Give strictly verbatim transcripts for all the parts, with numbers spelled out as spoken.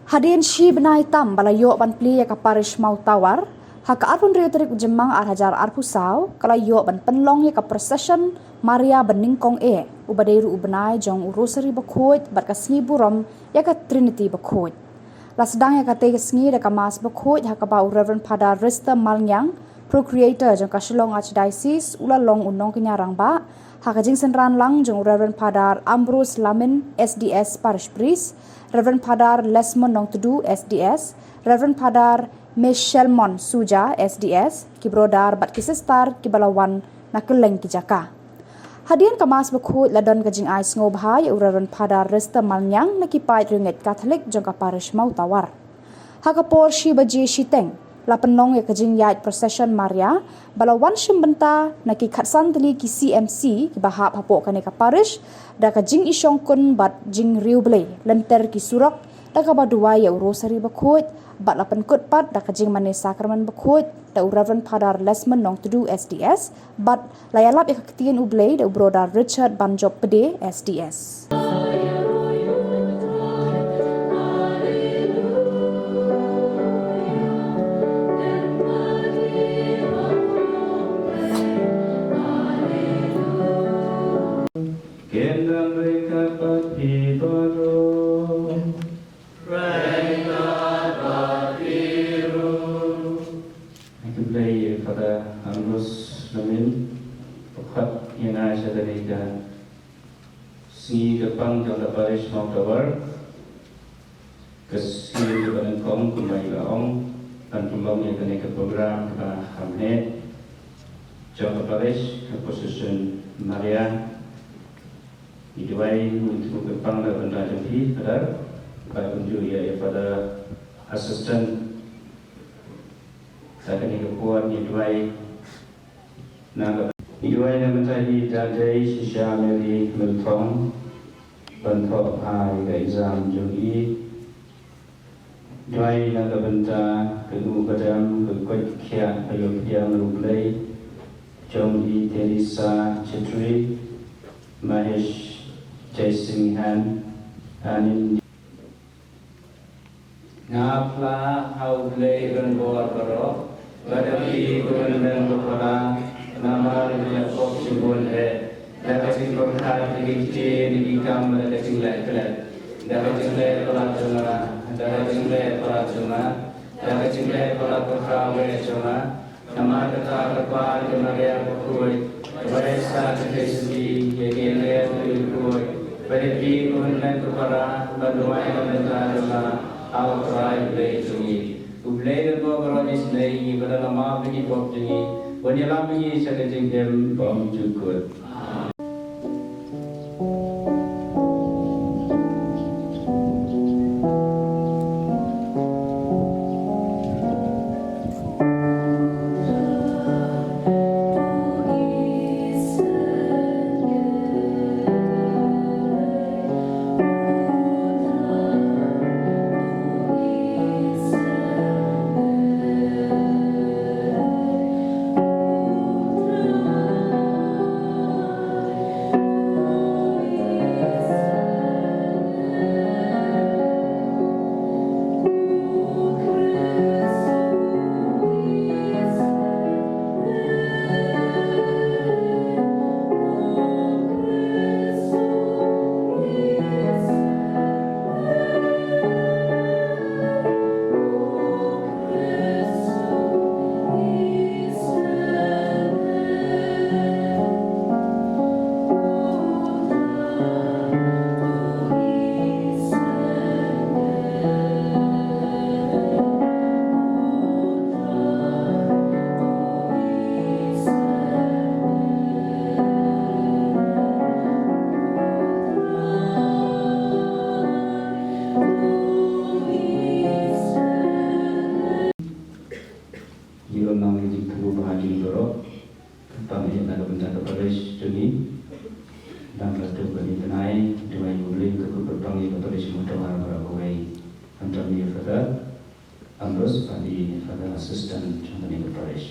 Hadien shi bnai tam ba la ïoh ban plie ïa ka parish Mawtawar, ha ka arphew hynriew tarik u Jymmang ar hajar arphew saw, ka la ïoh ban pynlong ïa ka procession Maria Banyngkong E, uba dei ruh u bnai jong u Rosary Bakhuid bad ka sngi burom ïa ka Trinity Bakhuid. La sdang ïa katei ka sngi da ka Mass Bakhuid ha kaba u Reverend Father Rister Malngiang, Procurator jong ka Shillong Archdiocese, u la long u nongkñia rangbah, ha ka jingsynran lang jong u Reverend Father Ambrose Lamin, S D S Parish Priest, Reverend Father Lesmond Nongtdu, S D S, Reverend Father Michelmon Suja, S D S, ki brother bad ki sister kiba la wan na kylleng ki jaka. Hadien ka Mass Bakhuid la don ka jingai sngewbha ïa u Reverend Father Rister Malngiang na ki paid riewngeit Katholik jong ka parish Mawtawar. Ha ka por shi baje shiteng, la pynlong ïa ka jingïaid procession Maria, ba la wan shim bynta na ki khatsan tylli ki C M C kiba hap hapoh kane ka parish, da ka jingïashongkun bad jingriewblei lynter ki surok, da kaba duwai ïa u Rosary Bakhuid, bad la pynkut pat da ka jingmane Sakramen Bakhuid da u Reverend Father Lesmond Nongtdu, S D S, bad la ïalap ïa ka ktien U Blei da u brother Richard Banjop Pde, S D S. Kin nang rikap bad phi baroh. Khublei ïa Father Ambrose Lamin, ba khot ïa nga sha kane ka sngi kyrpang jong ka parish Mawtawar. Ka sngi kaba nyngkong kumba i la ong, ban pynlong ïa kane ka program kaba kham heh jong ka parish, ka procession Maria. Ngi duwai, ngi thmu kyrpang na ka bynta jong phi, Father, bad kumjuh ïa, ïa Father Assistant. Sa kane ka por ngi duwai na ka, ngi duwai na ka bynta hi da dei shisha Mary Milthong, ban thoh ha ïa ka exam jong i. Duwai na ka bynta ka kynnoh ka dam, ka koit ka khiah, ka ïoh pdiang na U Blei, jong i Teresa Chetri, Mahesh Jaisinghan, Anand. Nga phla ha U Blei ban bor baroh, ba da phi ko hynmen ko para, namar ngi la pop shibun eh, da ka jingpyrkhat, da ki ktien, da ki kam, da ka jingleh klet, da ka jingleh palat jong nga, da ka jingleh palat jong nga, da ka jingleh palat ka khaw eh jong nga. Namar kata ka kpa ka Maria bakhuid, kaba ïaisah jingkhuslai ïa ki angel ki bakhuid, ba da phi ko hynmen ko para, ban duwai na ka bynta jong nga ha U Trai Blei jong ngi. U Blei un bor baroh ngi, sngewbha ngi ban da map ïa ki pop jong ngi, ban ïalam ïa ngi sha ka jingim bymjukut. Ngi long nang ngi jingthmu ba ha jingdorok. Kyrpang ïa na ka bynta ka parish jong ngi. Dang la tu ka ni tnai, duwai U Blei ka kyrpang ïa ka parish Mawtawar baroh kawei. Khamtam ïa Father Ambrose, Father, Father Assistant jong kane ka parish.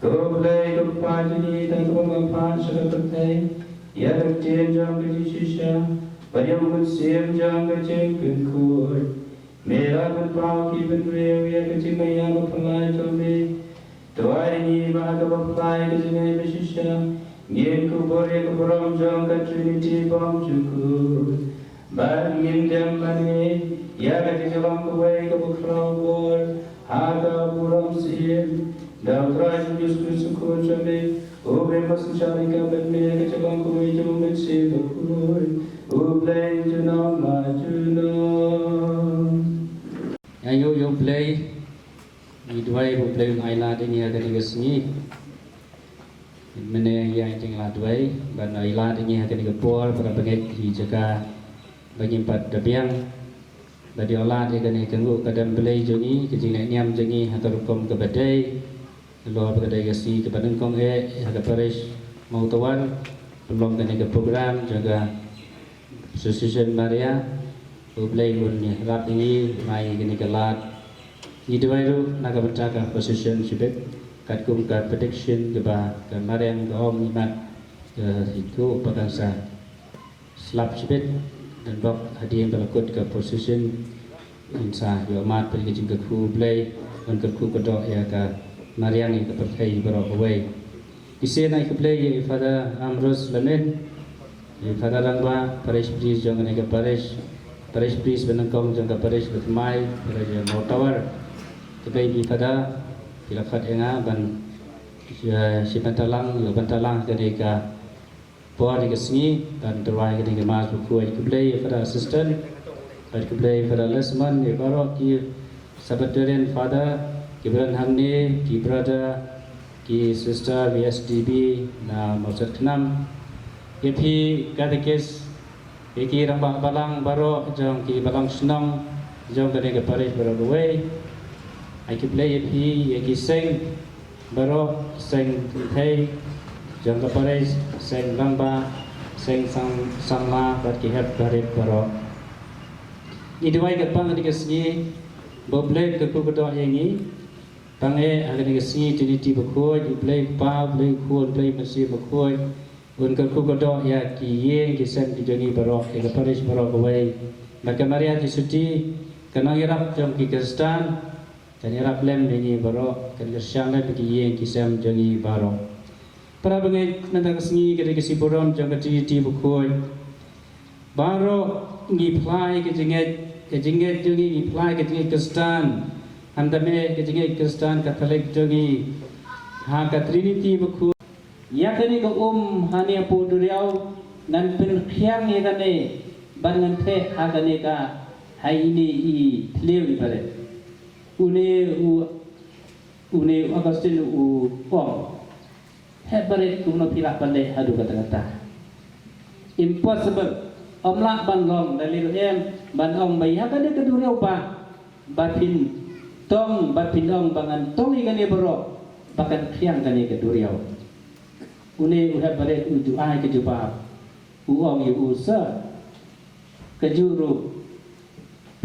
Ko Blei ko Kpa jong ngi, tang kaba ma pha sha ka pyrthei ïa ka ktien jong ka jingshisha. Bad ïa u mynsiem jong ka jingkyrkhu, me la pynpaw ki bynriew ïa ka jingmaïa baphlai jong me. To ai ngi ba ha ka baphlai ka jingngeit ba shisha ngin kubur ïa ka burom jong ka Trinity bymjukut. Bad ngin dem mane ïa ka jinglong kawei kaba khraw bor ha ka burom sien. Da U Trai Jisu Khrist U Khun jong me, uba ïa ka synshar ryngkat bad me ha ka jinglong kawei jong U Mynsiem Bakhuid, U Blei junom la junom. Ïa ïoh ïa U Blei. Ngi duwai ba U Blei un ailad ïa ngi ha kane ka sngi. Mynne ïa ngi la duwai ban ailad ïa ngi ha kane ka por, para bangeit, hi jaka ba ngim pat da biang. Bad ïoh lad ïa kane ka nguh ka dem Blei jong ngi, ka jingleh niam jong ngi ha ka rukom kaba dei. Halor ba ka dei ka sngi kaba nyngkong eh ha ka parish Mawtawar, pynlong kane ka program jong ka Association Maria. U Blei un ïarap ïa ngi, un ai kane ka lad. Ngi duwai ruh na ka bynta ka Association shibit, katkum ka prediction kaba ka mariang ka ong, ngi mad ka hitu ba kan sa slap shibit, don bok hadien ba la kut ka Association, ngin sa ïoh mad bad ka jingkyrkhu Blei, ban kyrkhu kyrdoh ïa ka mariang, ïa ka pyrthei baroh kawei. Shisien ai khublei ïa i Father Ambrose Lamin, i Father Rangbah, Parish Priest jong kane ka parish, Parish Priest ba nyngkong jong ka parish bathymmai, parish jong Mawtawar. Khublei ïa i Father, phi la khot ïa nga ban, eh, shim bynta lang, ïoh bynta lang kane ka por, kane ka sngi, ban tyrwa ïa kane ka Mass bakhuid. Khublei ïa Father Assistant, bad khublei ïa Father Lesmond, ïa baroh ki Sabbatarian Father, ki brother hangne, ki brother, ki sister V S D B na Mawsat Khnam. Ïa phi Katekist, ïa ki rangbah balang baroh jong ki balang shnong jong kane ka parish baroh kawei. Ai khublei ïa phi, ïa ki seng baroh, seng kynthei jong ka parish, seng rangbah, seng sang, samla bad ki hep barit baroh. Ngi duwai katba kane ka sngi ba U Blei un kyrkhu kyrdoh ïa ngi. Tang eh ha kane ka sngi Trinity bakhuid, U Blei Kpa, U Blei Khun, U Blei Mynsiem Bakhuid un kyrkhu kyrdoh ïa ki ïing ki sem ki jong ngi baroh, ïa ka parish baroh kawei. Bad ka Maria Theisotti, ka nongïarap jong ki Khristan, kan ïarap lem ïa ngi baroh, kan kyrshan lem ïa ki ïing ki sem jong ngi baroh. Para bangeit, mynta ka sngi ka dei ka sngi burom jong ka Trinity bakhuid. Baroh ngi phla ïa ka jingngeit, ka jingngeit jong ngi, ngi phla ïa ka jingngeit Khristan. Hangta me ka jingngeit Khristan Katholik jong ngi ha ka Trinity bakhuid. Ïa kane ka um hangne hapoh duriaw ngan pynkhiang ïa kane ban ngan theh ha kane ka, ha ine i thliew i barit. Une u, une u Augustine u ong, hep barit, kumno phi lah ban leh haduh katta katta? Impossible. Ym lah ban long, da lei ruh em ban ong ba ïa kane ka duriaw ba, ba phin tong, ba phin ong ba ngan tong ïa kane baroh ba kan khriang kane ka duriaw. Une u hep barit u ju ai ka jubab. U ong ïa u, sir, kajuh ruh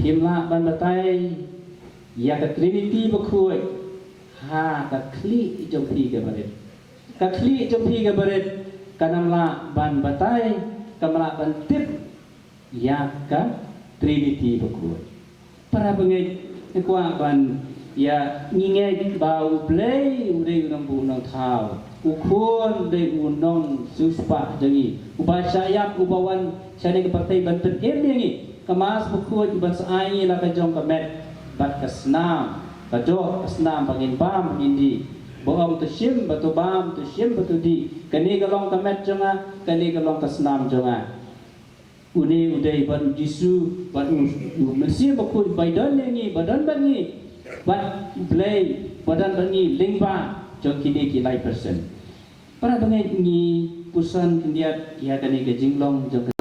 phim lah ban batai ïa ka Trinity bakhuid ha ka khlieh jong phi ka barit. Ka khlieh jong phi ka barit kan ym lah ban batai, kam lah ban tip ïa ka Trinity bakhuid. Para bangeit, nga kwah ban ïa, ngi ngeit ba U Blei u dei u nongbuh nongthaw, U Khun u dei u nongsiewspah jong ngi, uba shah ïap, uba wan shane ka pyrthei ban pynim ïa ngi. Ka Mass bakhuid ban sa ai ngi la ka jong ka met bad ka snam, ka doh ka snam ba ngin bam ngin dih. Ba ong to shim ba to bam, to shim ba to dih. Kane ka long ka met jong nga, kane ka long ka snam jong nga. Une u dei bad U Jisu, bad U, U Mynsiem Bakhuid, ba don ïa ngi, ba don bad ngi, bad U Blei ba don bad ngi lyngba jong kine ki lai percent. Para bangeit, ngi puson khyndiat ïa kane ka jinglong jong ka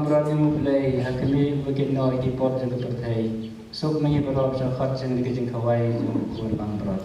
Bad ïa U Blei ha khmih, ba kit noh ïa ki pop jong ka pyrthei. Suk ma ngi baroh sha khot jong ka jingkhawai jong U Khun Langbrot.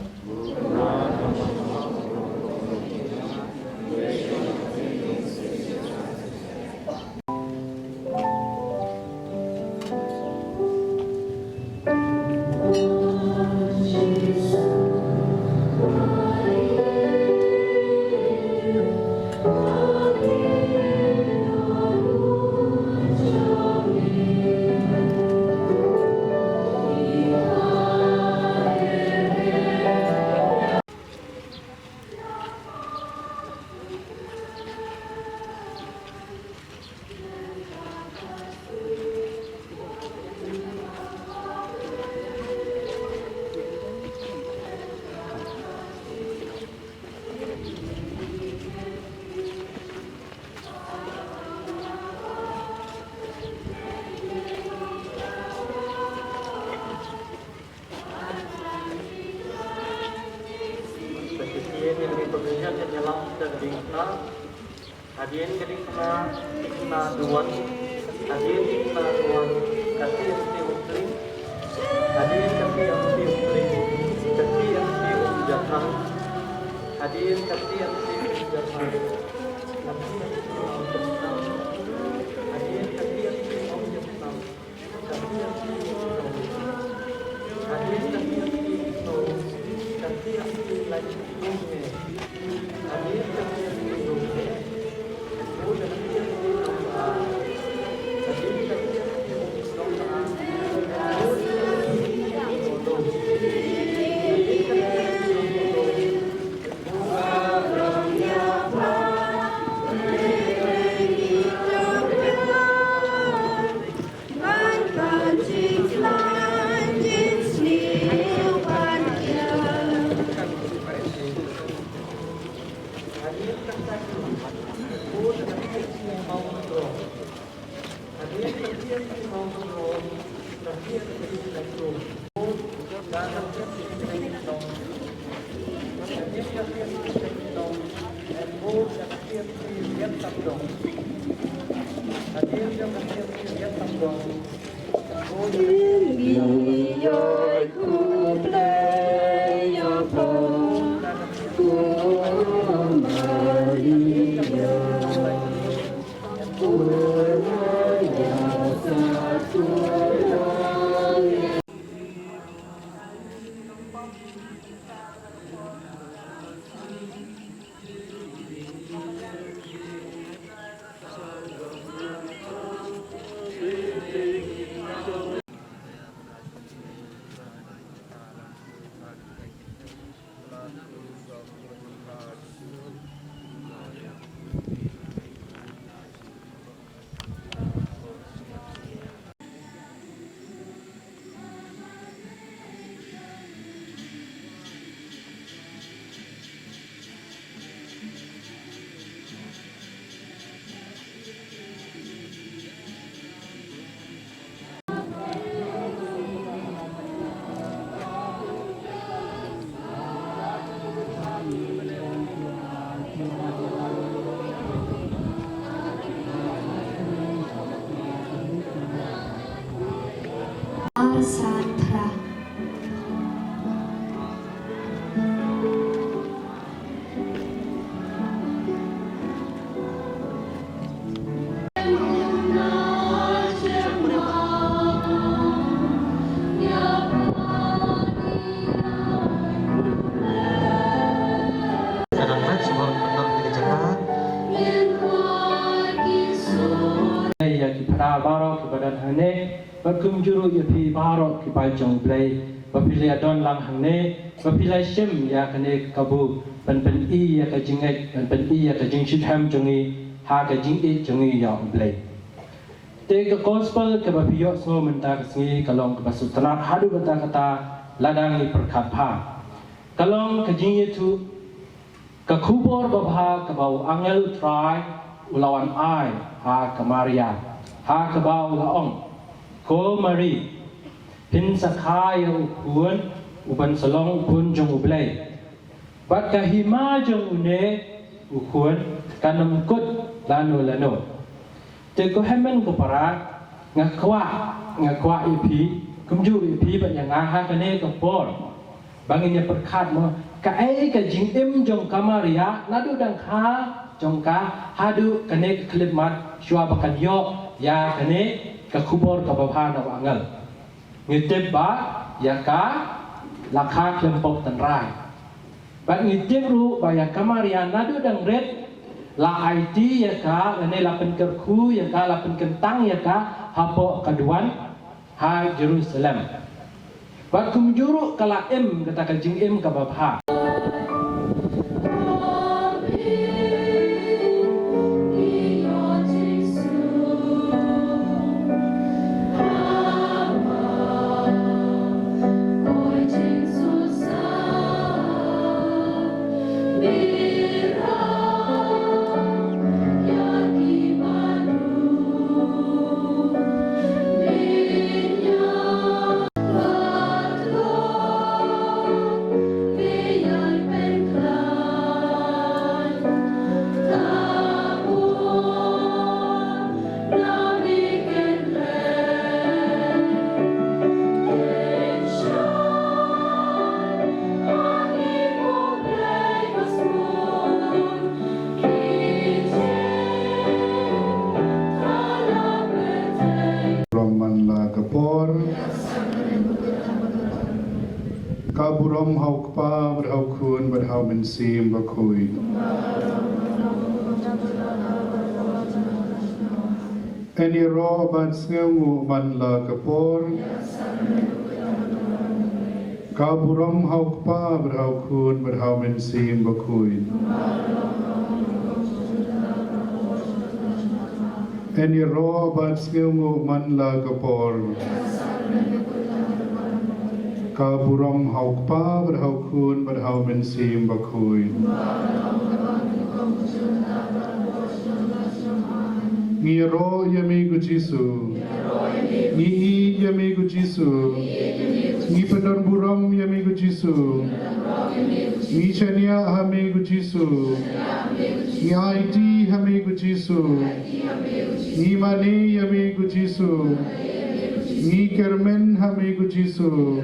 Sa shisien ngin ïa pynjah ïa ka ding kna. Hadien ka ding kna, ding kna duwan. Hadien ding kna duwan, ka C M C Umtling. Hadien ka C M C Umtling, ka C M C Umjathang. Hadien ka C M C Umjathang, ka C M C Umjathang. Hadien ka C M C Umjathang. Arsan Phra. Ïa ki para baroh kiba don hangne, bad kumjuh ruh ïa phi baroh ki paid jong U Blei, ba phi la don lang hangne, ba phi la shim ïa kane ka kabu, ban pyni ïa ka jingngeit, ban pyni ïa ka jingshitrhem jong ngi ha ka jingïeit jong ngi ïa U Blei. Te ka gospel kaba phi ïohsngew mynta ka sngi ka long kaba sngewtynnat haduh katta katta, lada ngi pyrkhat bha. Ka long ka jingïathuh, ka khubor babha kaba u angel U Trai u la wan ai ha ka Maria, ha kaba u la ong: Ko Mari, phin sa kha ïa u khun, uban sa long u khun jong U Blei. Bad ka hima jong une u khun kan ym kut lano lano. Te ko hynmen ko para, nga kwah, nga kwah ïa phi, kumjuh ïa phi bad ïa nga ha kane ka por. Ba ngin ïa pyrkhat mo, kaei ka jingim jong ka Maria, naduh dang kha jong ka, haduh kane ka khyllipmat, shuwa ba kan ïoh ïa kane ka khubor kaba bha na u angel. Ngi tip ba ïa ka la kha khlem pop tynrai. Bad ngi tip ruh ba ïa ka Maria naduh dang rit la aiti ïa ka, lane la pynkyrkhu ïa ka, la pynkyntang ïa ka hapoh ka duwan ha Jerusalem. Bad kumjuh ruh ka la im kata ka jingim kaba bha. Burom man la ka por. Ka burom ha u Kpa bad ha u Khun bad ha u Mynsiem Bakhuid. Yn ïaroh bad sngewnguh man la ka por. Ka burom ha u Kpa bad ha u Khun bad ha u Mynsiem Bakhuid. Yn ïaroh bad sngewnguh man la ka por. Ka burom ha u Kpa bad ha u Khun bad ha u Mynsiem Bakhuid. Ngi ïaroh ïa me ko Jisu. Ngi ïeit ïa me ko Jisu. Ngi pyndonburom ïa me ko Jisu. Ngi shaniah ha me ko Jisu. Ngi aiti ha me ko Jisu. Ngi mane ïa me ko Jisu. Ngi kyrmen ha me ko Jisu.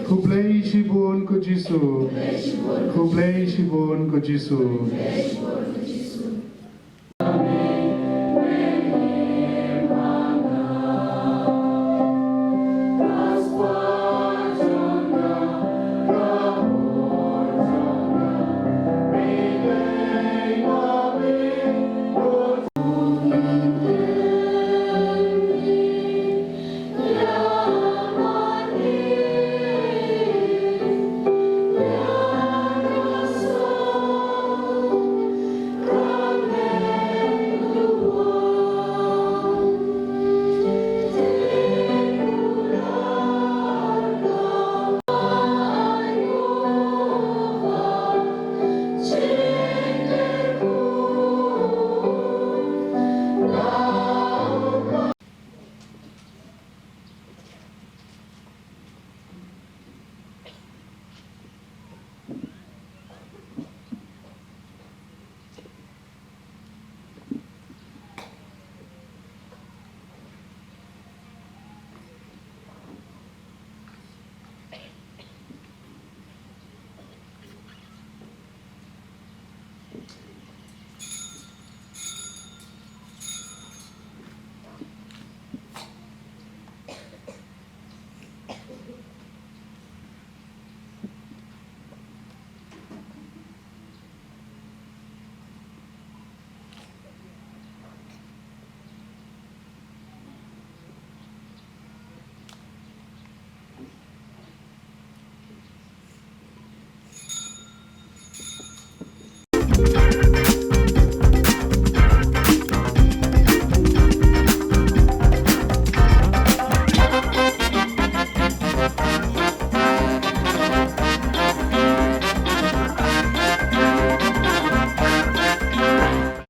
Khublei shibun ko Jisu. Khublei shibun ko Jisu.